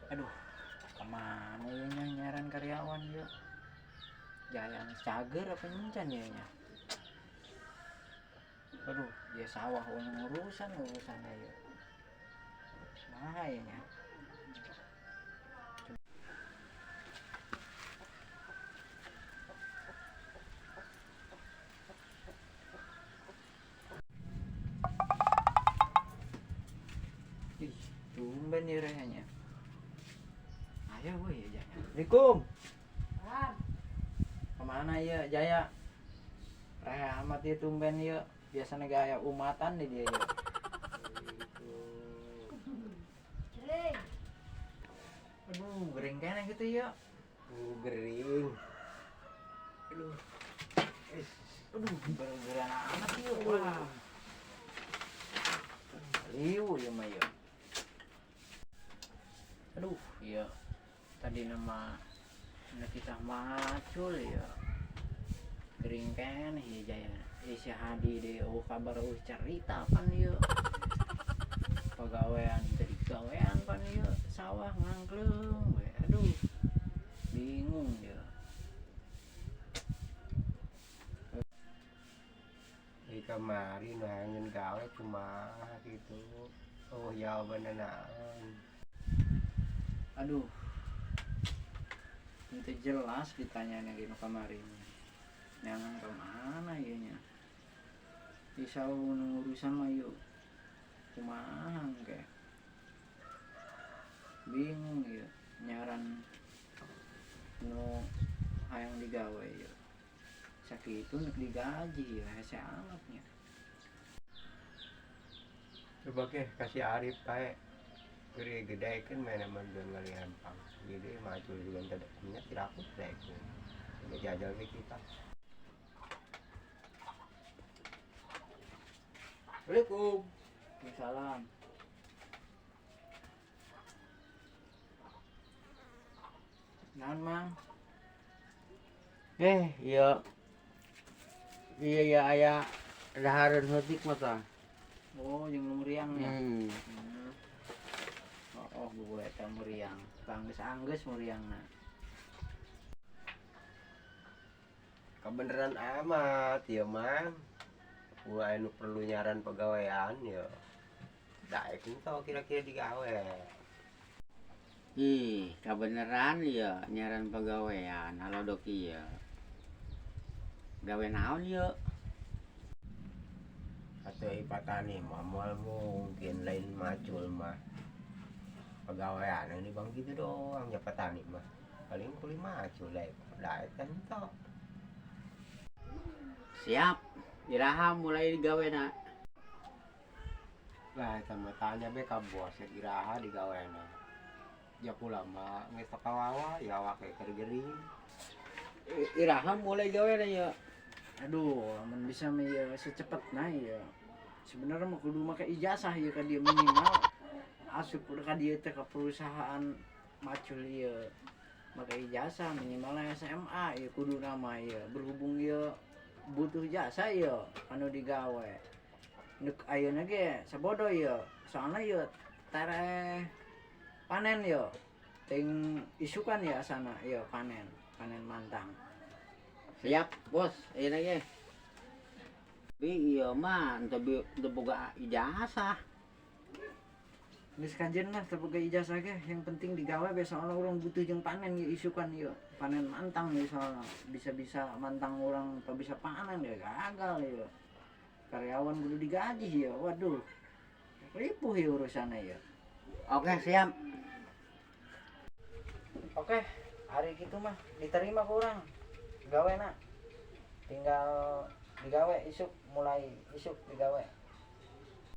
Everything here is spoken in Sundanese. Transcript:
Aduh, kemana ya nya nyaran karyawan ya? Jaya cager apa nyencan ya nya? Aduh, ya sawah urusan urusan ya. Nah, ya nya. Ih, tumben ya rehanya. Ayo woi ya Jaya. Assalamualaikum. Kemana ya Jaya? Reh amat ya tumben ya. Biasanya gaya umatan deh dia ya. Aduh, gering kayaknya gitu ya. Gering. Aduh. Aduh, gara-gara amat ya. Wah. Liu ya mah ya. Aduh, iya. Tadi nama kita macul ya. Gering kan ya Jaya. Si Hadi deh, oh kabar oh cerita pan ya. Pagawean tadi gawean pan ya, sawah ngangklung we. Aduh. Bingung ya. Di kamari nu hayang gawe kumaha gitu. Oh jawabanna naon. Aduh. Itu jelas ditanyanya gini kemarin. Jangan kemana ya nya. Bisa urusan mah yuk. Kumaha kayak. Bingung ya nyaran nu hayang digawe ya. Sakitu nek digaji ya hese amatnya. Coba ke kasih Arif pae. Gede gede kan main aman dan ngali hempang. Jadi maju juga tidak punya tidak aku daek. Udah jajal ke kita. Assalamualaikum. Waalaikumsalam. Naon Mang? Iya. Iya ya aya dahareun heutik mah tah. Oh, jeung nu meriang nya. Hmm. Hmm. Oh, gue eta meriang. Anggeus-anggeus meriangna. Kebeneran amat ya Mang. Gua anu perlu nyaran pegawaian ya. Daek entah kira-kira digawe. Ih, kabeneran ya nyaran pegawaian halodo kieu. Gawe naon ye? Atau ipatani mah moal mungkin lain macul mah. Pegawaian ini bang gitu doang ya petani mah. Paling kuli macul daek daek kan entah. Siap. Iraha mulai digawena. Lah eta mah tanya be ka bos ya iraha digawena. Ya kula mah geus teu kawawa ya awake keur gering. Iraha mulai gawena ye. Aduh, amun bisa mah ya secepatna ya. Sebenarnya mah kudu make ijazah ya ka dia minimal asup ka dieu teh ka perusahaan macul ieu. Make ijazah minimal SMA ya kudu nama ya. Berhubung ieu butuh jasa ya anu digawe. Nuk ayeuna ge sabodo ya. Soalna ieu tereh panen ya. Ting isukan ya asana ya panen, panen mantang. Siap, Bos. Ayeuna ge. Tapi ieu mah teu boga ijazah. Geus kajen lah teu boga ijazah ge, yang penting digawe be soalna urang butuh jeung panen ieu isukan ieu. Panen mantang ieu soalna. Bisa-bisa mantang urang teu bisa panen ya gagal ieu. Karyawan kudu digaji ieu. Waduh. Ripuh ieu urusanna ieu. Oke, siap. Oke, hari gitu mah diterima ku urang. Gawena. Tinggal digawe isuk, mulai isuk digawe.